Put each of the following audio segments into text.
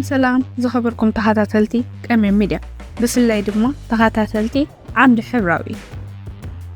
ሰላም ዝኸበርኩም ተኸታተልቲ ቀምየም ሚድያ፣ ብፍላይ ድማ ተኸታተልቲ ዓምዲ ሕብራዊ፣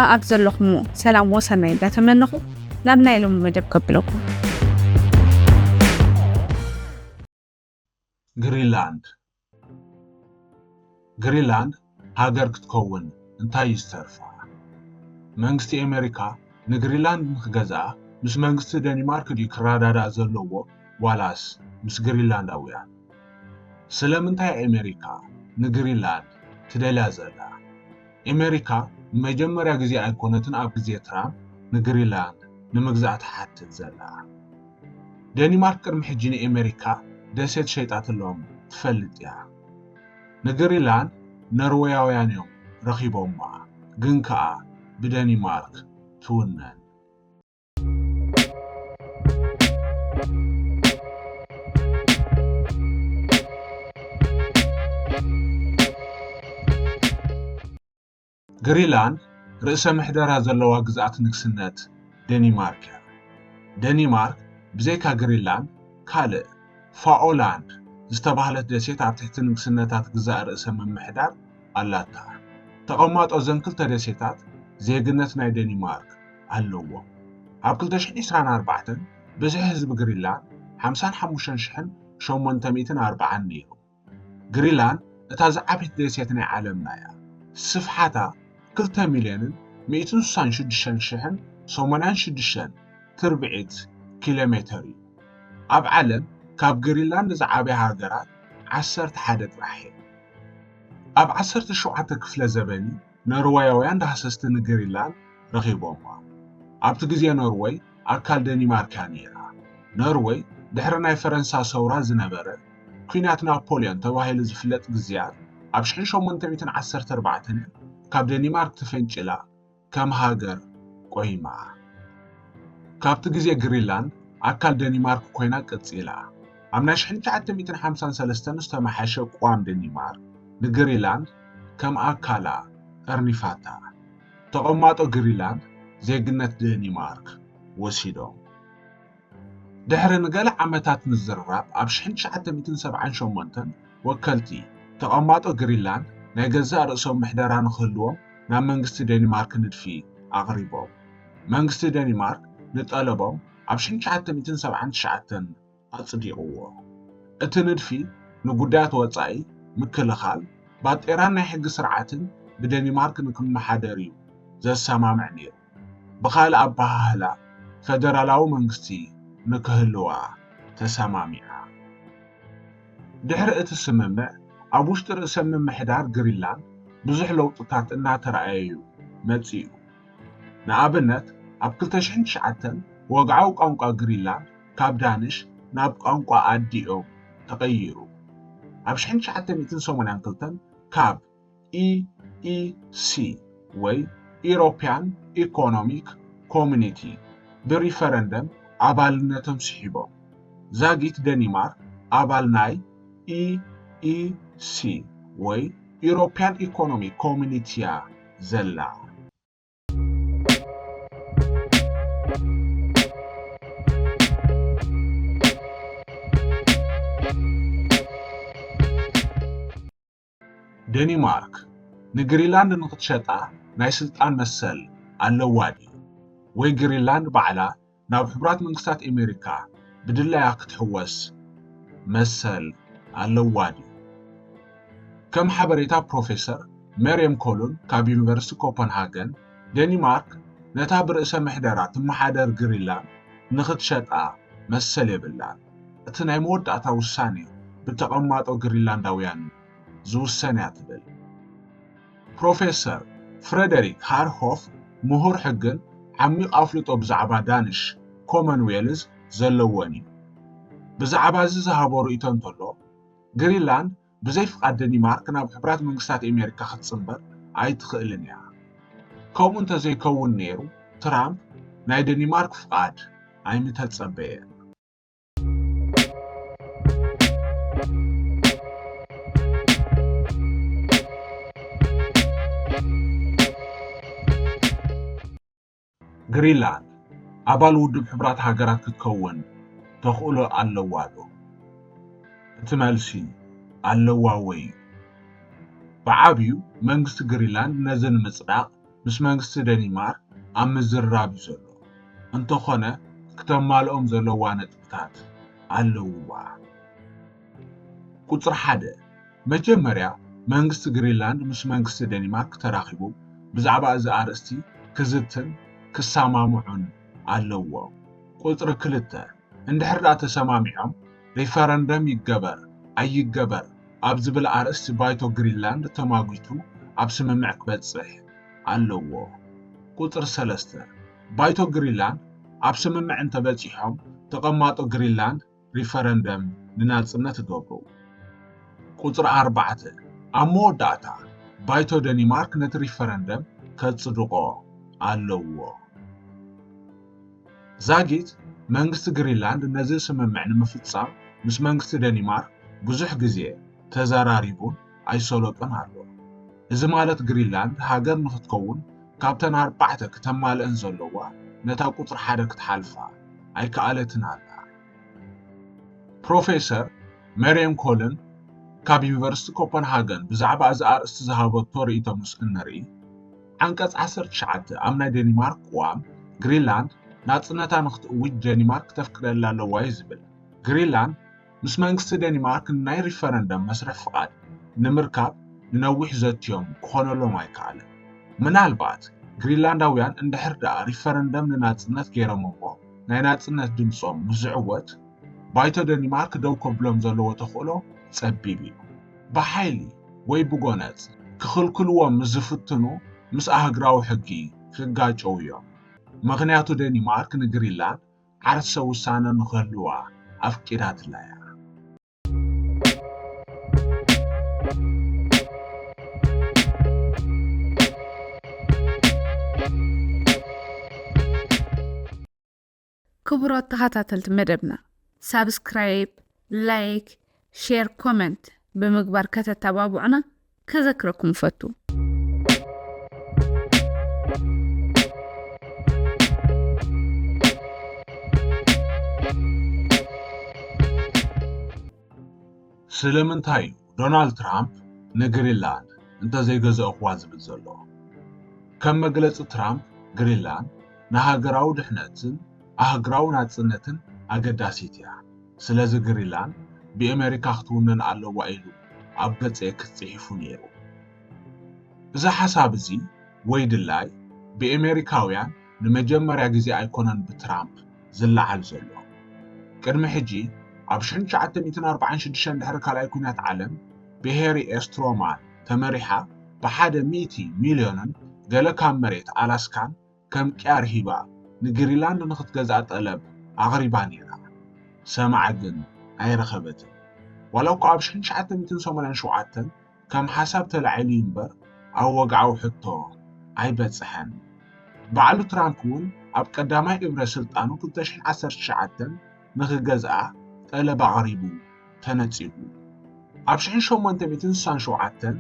ኣኣብ ዘለኹምዎ ሰላም ወሰናይ እንዳተመነኹ፣ ናብ ናይ ሎሚ መደብ ከብለኩም። ግሪንላንድ። ግሪንላንድ ሃገር ክትከውን እንታይ እዩ ዝተርፋ? መንግስቲ ኣሜሪካ ንግሪንላንድ ንክገዝኣ ምስ መንግስቲ ደኒማርክ ድዩ ክረዳዳእ ዘለዎ ዋላስ ምስ ግሪንላንዳውያን? ስለምንታይ ኣሜሪካ ንግሪንላንድ ትደልያ ዘላ? ኣሜሪካ ንመጀመርያ ግዜ ኣይኮነትን ኣብ ግዜ ትራምፕ ንግሪንላንድ ንምግዛእ ትሓትት ዘላ። ደኒማርክ ቅድሚ ሕጂ ንኤሜሪካ ደሴት ሸይጣትሎም ትፈልጥ እያ። ንግሪንላንድ ኖርወያውያን እዮም ረኺቦማ፣ ግን ከኣ ብደኒማርክ ትውነን። ግሪንላንድ ርእሰ ምሕደራ ዘለዋ ግዝኣት ንግስነት ደኒማርክ እያ። ደኒማርክ ብዘይካ ግሪንላንድ ካልእ ፋኦላንድ ዝተባህለት ደሴት ኣብ ትሕቲ ንግስነታት ግዛእ ርእሰ ምምሕዳር ኣላታ። ተቐማጦ እዘን ክልተ ደሴታት ዜግነት ናይ ደኒማርክ ኣለዎም። ኣብ ክልተ ሽሕን ዕስራን ኣርባዕተን ብዝሒ ህዝቢ ግሪንላንድ ሓምሳን ሓሙሽተን ሽሕን ሸሞንተ ሚእትን ኣርባዓን ነይሩ። ግሪንላንድ እታ ዝዓበየት ደሴት ናይ ዓለምና እያ። ስፍሓታ ክልተ ሚልዮንን ሚእትን ስሳን ሽዱሽተን ሽሕን ሰማንያን ሽዱሽተን ትርብዒት ኪሎ ሜተር እዩ። ኣብ ዓለም ካብ ግሪንላንድ ዝዓበያ ሃገራት ዓሰርተ ሓደ ጥራሕ እየን። ኣብ ዓሰርተ ሸውዓተ ክፍለ ዘበን እዩ ኖርወያውያን ዳህሰስቲ ንግሪንላንድ ረኺቦማ። ኣብቲ ግዜ ኖርወይ ኣካል ደኒማርክ እያ ነይራ። ኖርወይ ድሕሪ ናይ ፈረንሳ ሰውራ ዝነበረ ኲናት ናፖልዮን ተባሂሉ ዝፍለጥ ግዜያት ኣብ ሽሕን ሸሞንተ ሚእትን ዓሰርተ ኣርባዕተን ካብ ደኒማርክ ተፈንጪላ ከም ሃገር ቆይማ። ካብቲ ግዜ ግሪንላንድ ኣካል ደኒማርክ ኮይና ቀጺላ። ኣብ ናይ ሽሕን ትሽዓተ ሚእትን ሓምሳን ሰለስተን ዝተመሓሸ ቅዋም ደኒማርክ ንግሪንላንድ ከም ኣካላ ጠርኒፋታ። ተቐማጦ ግሪንላንድ ዜግነት ደኒማርክ ወሲዶም። ድሕሪ ንገለ ዓመታት ምዝርራብ ኣብ ሽሕን ትሽዓተ ሚእትን ሰብዓን ሸሞንተን ወከልቲ ተቐማጦ ግሪንላንድ ናይ ገዛእ ርእሶም ምሕደራ ንክህልዎም ናብ መንግስቲ ደኒማርክ ንድፊ ኣቕሪቦም። መንግስቲ ደኒማርክ ንጠለቦም ኣብ ሽሕን ትሽዓተ ሚእትን ሰብዓን ትሽዓተን ኣጽዲቕዎ። እቲ ንድፊ ንጉዳያት ወጻኢ፣ ምክልኻል፣ ባጤራን ናይ ሕጊ ስርዓትን ብደኒማርክ ንክመሓደር እዩ ዘሰማምዕ ነይሩ። ብኻልእ ኣበሃህላ ፈደራላዊ መንግስቲ ንክህልዋ ተሰማሚዓ። ድሕሪ እቲ ስምምዕ ኣብ ውሽጢ ርእሰ ምምሕዳር ግሪንላንድ ብዙሕ ለውጥታት እናተራእየ እዩ መጺኡ። ንኣብነት ኣብ ክልተ ሽሕን ትሽዓተን ወግዓዊ ቋንቋ ግሪንላንድ ካብ ዳንሽ ናብ ቋንቋ ኣዲኦም ተቐይሩ። ኣብ ሽሕን ትሽዓተ ሚእትን ሰማንያን ክልተን ካብ ኢኢሲ ወይ ኢሮፕያን ኢኮኖሚክ ኮሚኒቲ ብሪፈረንደም ኣባልነቶም ስሒቦም። ዛጊት ደኒማርክ ኣባል ናይ ኢኢሲ ወይ ኢሮፕያን ኢኮኖሚክ ኮሚኒቲ እያ ዘላ። ደኒማርክ ንግሪንላንድ ንኽትሸጣ ናይ ስልጣን መሰል ኣለዋ ድዩ? ወይ ግሪንላንድ ባዕላ ናብ ሕቡራት መንግስታት ኣሜሪካ ብድላያ ክትሕወስ መሰል ኣለዋ ድዩ? ከም ሓበሬታ ፕሮፌሰር መርየም ኮሉን ካብ ዩኒቨርሲቲ ኮፐንሃገን፣ ደኒማርክ ነታ ብርእሰ ምሕደራ ትመሓደር ግሪንላንድ ንኽትሸጣ መሰል የብላን። እቲ ናይ መወዳእታ ውሳኔ ብተቐማጦ ግሪንላንዳውያን ዝውሰን እያ ትብል። ፕሮፌሰር ፍረደሪክ ሃርሆፍ ምሁር ሕግን ዓሚቕ ኣፍልጦ ብዛዕባ ዳንሽ ኮመንዌልዝ ዘለዎን እዩ። ብዛዕባ እዚ ዝሃቦ ርእይቶ እንተሎ፣ ግሪንላንድ ብዘይ ፍቓድ ደኒማርክ ናብ ሕቡራት መንግስታት ኣሜሪካ ክትጽንበር ኣይትኽእልን እያ። ከምኡ እንተዘይከውን ነይሩ፣ ትራምፕ ናይ ደኒማርክ ፍቓድ ኣይምተጸበየን። ግሪንላንድ ኣባል ውድብ ሕቡራት ሃገራት ክትከውን ተኽእሎ ኣለዋ ዶ? እቲ መልሲ ኣለዋ ወይ እዩ። ብዓብዩ መንግስቲ ግሪንላንድ ነዚ ንምጽዳቕ ምስ መንግስቲ ደኒማርክ ኣብ ምዝርራብ እዩ ዘሎ። እንተኾነ ክተማልኦም ዘለዋ ነጥብታት ኣለውዋ። ቁጽሪ ሓደ፣ መጀመርያ መንግስቲ ግሪንላንድ ምስ መንግስቲ ደኒማርክ ተራኺቡ ብዛዕባ እዚ ኣርእስቲ ክዝትን ክሰማምዑን ኣለዎም። ቁጽሪ ክልተ፣ እንድሕር ደኣ ተሰማሚዖም ሪፈረንደም ይገበር ኣይገበር ኣብ ዝብል ኣርእስቲ ባይቶ ግሪንላንድ ተማጒቱ ኣብ ስምምዕ ክበጽሕ ኣለዎ። ቁጽሪ ሰለስተ፣ ባይቶ ግሪንላንድ ኣብ ስምምዕ እንተበጺሖም ተቐማጦ ግሪንላንድ ሪፈረንደም ንናጽነት ይገብሩ። ቁጽሪ ኣርባዕተ፣ ኣብ መወዳእታ ባይቶ ደኒማርክ ነቲ ሪፈረንደም ከጽድቖ ኣለዎ። ዛጊት መንግስቲ ግሪንላንድ ነዚ ስምምዕ ንምፍጻም ምስ መንግስቲ ደኒማርክ ብዙሕ ግዜ ተዘራሪቡን ኣይሰለጦን ኣሎ። እዚ ማለት ግሪንላንድ ሃገር ንክትከውን ካብተን ኣርባዕተ ክተማልእን ዘለዋ ነታ ቁጽሪ ሓደ ክትሓልፋ ኣይከኣለትን ኣላ። ፕሮፌሰር መርየም ኮልን ካብ ዩኒቨርሲቲ ኮፐንሃገን ብዛዕባ እዚ ኣርእስቲ ዝሃበቶ ርእይቶ ምስ እንርኢ፣ ዓንቀጽ ዓሰርተ ትሽዓተ ኣብ ናይ ደኒማርክ ቅዋም ግሪንላንድ ናጽነታ ንክትእውጅ ደኒማርክ ክተፍቅደላ ኣለዋ እዩ ዝብል። ግሪንላንድ ምስ መንግስቲ ደኒማርክ ንናይ ሪፈረንደም መስርሕ ፍቓድ ንምርካብ ንነዊሕ ዘትዮም ክኾነሎም ኣይከኣለን። ምናልባት ግሪንላንዳውያን እንድሕር ደኣ ሪፈረንደም ንናጽነት ገይሮም እሞ ናይ ናጽነት ድምጾም ምስ ዝዕወት ባይቶ ደኒማርክ ደው ከብሎም ዘለዎ ተኽእሎ ጸቢብ እዩ። ብሓይሊ ወይ ብጎነጽ ክኽልክልዎም ምስ ዝፍትኑ ምስ ኣህግራዊ ሕጊ ክጋጨው እዮም። ምኽንያቱ ደኒማርክ ንግሪንላንድ ዓርሰ ውሳነ ንኽህልዋ ኣፍቂዳትላ እያ። ክቡራት ተኸታተልቲ መደብና ሳብስክራይብ፣ ላይክ፣ ሼር፣ ኮመንት ብምግባር ከተተባብዑና ከዘክረኩም እፈቱ። ስለምንታይ እዩ ዶናልድ ትራምፕ ንግሪንላንድ እንተዘይገዘእኽዋ ዝብል ዘሎ? ከም መግለጺ ትራምፕ ግሪንላንድ ንሃገራዊ ድሕነትን ኣህግራዊ ናጽነትን ኣገዳሲት እያ። ስለዚ ግሪንላንድ ብኤመሪካ ክትውነን ኣለዋ ኢሉ ኣብ ገጽ ኤክስ ጽሒፉ ነይሩ። እዚ ሓሳብ እዚ ወይ ድላይ ብኤመሪካውያን ንመጀመርያ ግዜ ኣይኮነን ብትራምፕ ዝለዓል ዘሎ። ቅድሚ ሕጂ ኣብ ሽሕን ትሽዓተ ሚእትን ኣርባዓን ሽዱሽተን ድሕሪ ካልኣይ ኲናት ዓለም ብሄሪ ኤስትሮማን ተመሪሓ ብሓደ ሚእቲ ሚልዮንን ገለ ካብ መሬት ኣላስካን ከም ቅያር ሂባ ንግሪንላንድ ንክትገዝኣ ጠለብ ኣቕሪባ ነይራ። ሰማዒ ግን ኣይረኸበትን። ዋላ እኳ ኣብ ሽሕን ትሽዓተ ሚእትን ሰማንያን ሸውዓተን ከም ሓሳብ ተላዒሉ እዩ እምበር ኣብ ወግዓዊ ሕቶ ኣይበጽሐን። ባዕሉ ትራምፕ እውን ኣብ ቀዳማይ እብረ ስልጣኑ ክልተ ሽሕን ዓሰርተ ትሽዓተን ንክገዝኣ ጠለብ ኣቕሪቡ ተነጺጉ። ኣብ ሽሕን ሸሞንተ ሚእትን ስሳን ሸውዓተን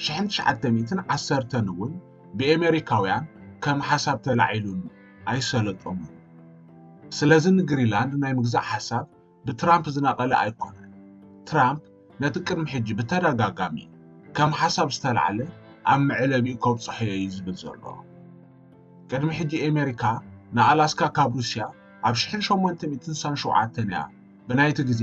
ሽሕን ትሽዓተ ሚእትን ዓሰርተን እውን ብኤመሪካውያን ከም ሓሳብ ተላዒሉን ኣይሰለጦምን። ስለዚ ንግሪንላንድ ናይ ምግዛእ ሓሳብ ብትራምፕ ዝነቐለ ኣይኮነን። ትራምፕ ነቲ ቅድሚ ሕጂ ብተደጋጋሚ ከም ሓሳብ ዝተላዕለ ኣብ መዕለቢኡ ከብጽሖ እየ እዩ ዝብል ዘሎ። ቅድሚ ሕጂ ኤመሪካ ንኣላስካ ካብ ሩስያ ኣብ ሽሕን ሸሞንተ ሚእትን ስሳን ሸውዓተን እያ ብናይቲ ግዜ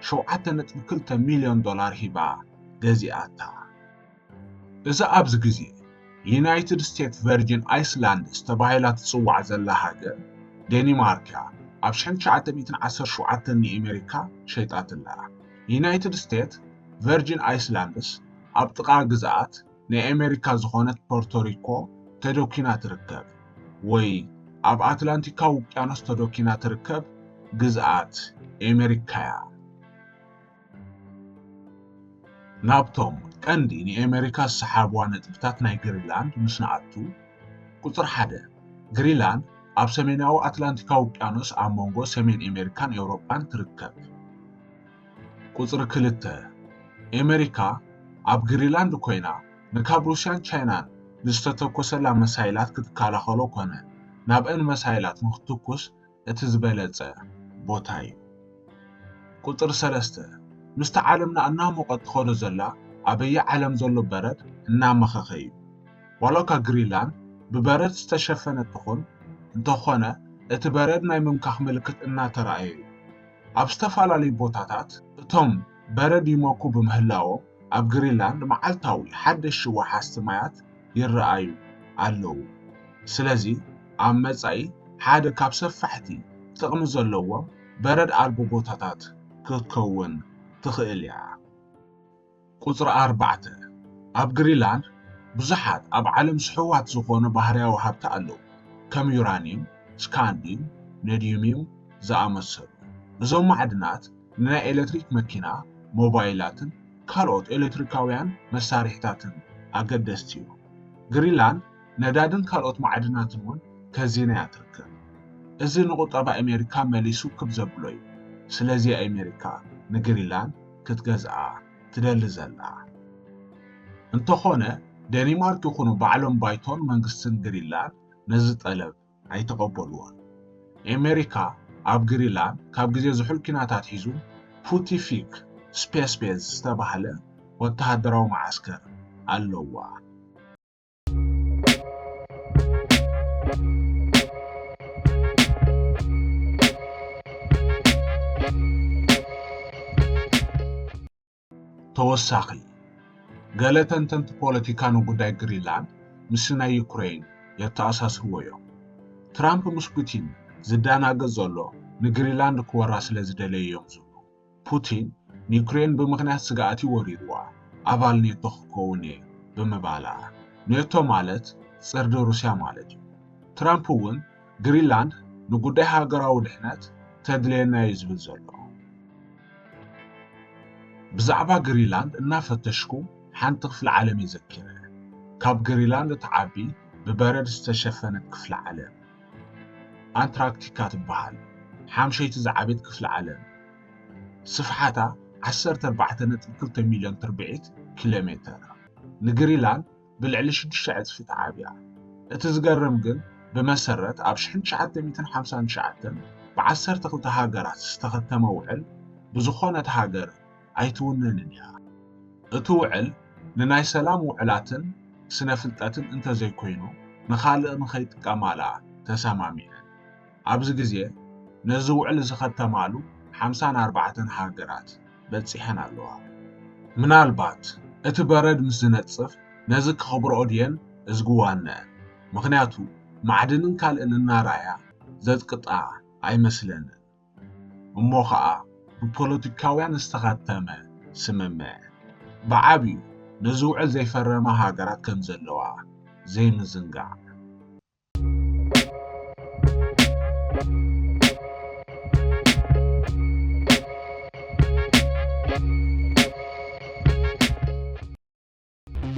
ሸውዓተ ነጥቢ ክልተ ሚልዮን ዶላር ሂባ ገዚኣታ። እዚ ኣብዚ ግዜ ዩናይትድ ስቴትስ ቨርጂን ኣይስላንድስ ተባሂላ ትጽዋዕ ዘላ ሃገር ደኒማርክ እያ ኣብ ሽሕን ትሽዓተ ሚእትን ዓሰርተ ሸውዓተን ንኤመሪካ ሸይጣትላ። ዩናይትድ ስቴትስ ቨርጂን ኣይስላንድስ ኣብ ጥቓ ግዝኣት ናይ ኣሜሪካ ዝኾነት ፖርቶሪኮ ተደኲና ትርከብ ወይ ኣብ ኣትላንቲካዊ ውቅያኖስ ተደኲና ትርከብ ግዝኣት ኣሜሪካ እያ። ናብቶም ቀንዲ ንኤሜሪካ ዝሰሓብዋ ነጥብታት ናይ ግሪንላንድ ምስ ንኣቱ፣ ቁጽሪ ሓደ፣ ግሪንላንድ ኣብ ሰሜናዊ ኣትላንቲካዊ ውቅያኖስ ኣብ መንጎ ሰሜን ኤሜሪካን ኤውሮጳን ትርከብ። ቁጽሪ ክልተ፣ ኤሜሪካ ኣብ ግሪንላንድ ኮይና ንካብ ሩስያን ቻይናን ንዝተተኮሰላ መሳይላት ክትከላኸሎ ኮነ ናብአን መሳይላት ንክትትኩስ እቲ ዝበለጸ ቦታ እዩ። ቁጽሪ ሰለስተ፣ ምስቲ ዓለምና እናሞቐት ትኸዶ ዘላ ኣበየ ዓለም ዘሎ በረድ እናመኸኸ እዩ። ዋላ እኳ ግሪንላንድ ብበረድ ዝተሸፈነት ትኹን፣ እንተኾነ እቲ በረድ ናይ ምምካኽ ምልክት እናተራእየ እዩ። ኣብ ዝተፈላለዩ ቦታታት እቶም በረድ ይመኩ ብምህላዎም ኣብ ግሪንላንድ መዓልታዊ ሓደሽቲ ወሓዝቲ ማያት ይረኣዩ ኣለዉ። ስለዚ ኣብ መጻኢ ሓደ ካብ ሰፋሕቲ ጥቕሚ ዘለዎም በረድ ኣልቦ ቦታታት ክትከውን ትኽእል እያ። ቁጽሪ ኣርባዕተ፣ ኣብ ግሪንላንድ ብዙሓት ኣብ ዓለም ስሑዋት ዝኾኑ ባህርያዊ ሃብቲ ኣለዉ፣ ከም ዩራኒየም፣ ስካንዲየም፣ ነድዩሚየም ዝኣመሰሉ። እዞም ማዕድናት ንናይ ኤሌክትሪክ መኪና፣ ሞባይላትን ካልኦት ኤሌክትሪካውያን መሳርሒታትን ኣገደስቲ እዮም። ግሪንላንድ ነዳድን ካልኦት ማዕድናትን እውን ከዚና እያ ትርከብ። እዚ ንቁጠባ ኣሜሪካ መሊሱ ክብ ዘብሎ እዩ። ስለዚ ኣሜሪካ ንግሪንላንድ ክትገዝኣ ትደሊ ዘላ። እንተኾነ፣ ደኒማርክ ይኹኑ ባዕሎም ባይቶን መንግስትን ግሪንላንድ ነዚ ጠለብ ኣይተቐበልዎን። ኣሜሪካ ኣብ ግሪንላንድ ካብ ግዜ ዝሑል ኲናት ኣትሒዙ ፑቲፊክ ስፔስ ቤዝ ዝተባህለ ወተሃደራዊ መዓስከር ኣለዋ። ተወሳኺ፣ ገለ ተንተንቲ ፖለቲካ ንጉዳይ ግሪንላንድ ምስ ናይ ዩክሬን የተኣሳስርዎ እዮም። ትራምፕ ምስ ፑቲን ዝደናገጽ ዘሎ ንግሪንላንድ ክወራ ስለ ዝደለየ እዮም ዝብሉ። ፑቲን ንዩክሬን ብምኽንያት ስግኣት እዩ ወሪርዋ፣ ኣባል ኔቶ ክከውን እየ ብምባላ። ኔቶ ማለት ጽርዲ ሩስያ ማለት እዩ። ትራምፕ እውን ግሪንላንድ ንጉዳይ ሃገራዊ ድሕነት ተድልየና እዩ ዝብል ዘሎ። ብዛዕባ ግሪንላንድ እናፈተሽኩ ሓንቲ ክፍለ ዓለም እየ ዘኪረ። ካብ ግሪንላንድ እትዓቢ ብበረድ ዝተሸፈነት ክፍለ ዓለም ኣንትራክቲካ ትበሃል። ሓምሸይቲ ዝዓበየት ክፍለ ዓለም። ስፍሓታ ዓሰርተ ኣርባዕተ ነጥቢ ክልተ ሚልዮን ትርብዒት ኪሎ ሜተር። ንግሪንላንድ ብልዕሊ ሽዱሽተ ዕጽፊ ትዓብያ። እቲ ዝገርም ግን ብመሰረት ኣብ ሽሕን ትሽዓተ ሚእትን ሓምሳን ትሽዓተን ብዓሰርተ ክልተ ሃገራት ዝተኸተመ ውዕል ብዝኾነት ሃገር ኣይትውነንን እያ። እቲ ውዕል ንናይ ሰላም ውዕላትን ስነ ፍልጠትን እንተዘይኮይኑ ንኻልእ ንኸይጥቀማላ ተሰማሚዐን። ኣብዚ ግዜ ነዚ ውዕል ዝኸተማሉ ሓምሳን ኣርባዕተን ሃገራት በጺሐን ኣለዋ። ምናልባት እቲ በረድ ምስ ዝነጽፍ ነዚ ከኽብርኦ ድየን እዝግዋነ? ምኽንያቱ ማዕድንን ካልእን እናረኣያ ዘጽቅጣ ኣይመስለንን። እሞ ኸኣ ብፖለቲካውያን ዝተኸተመ ስምምዕ ብዓብዩ ነዚ ውዕል ዘይፈረማ ሃገራት ከም ዘለዋ ዘይምዝንጋዕ።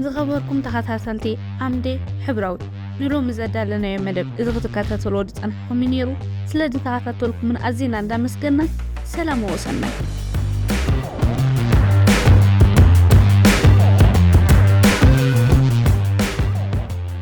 ዝኸበርኩም ተኸታተልቲ ዓምዲ ሕብራዊ፣ ንሎሚ ዘዳለናዮ መደብ እዚ ክትከታተልዎ ዝጸናሕኩም እዩ ነይሩ። ስለ ዝተኸታተልኩምን ኣዚና እንዳመስገና፣ ሰላም ወሰናይ።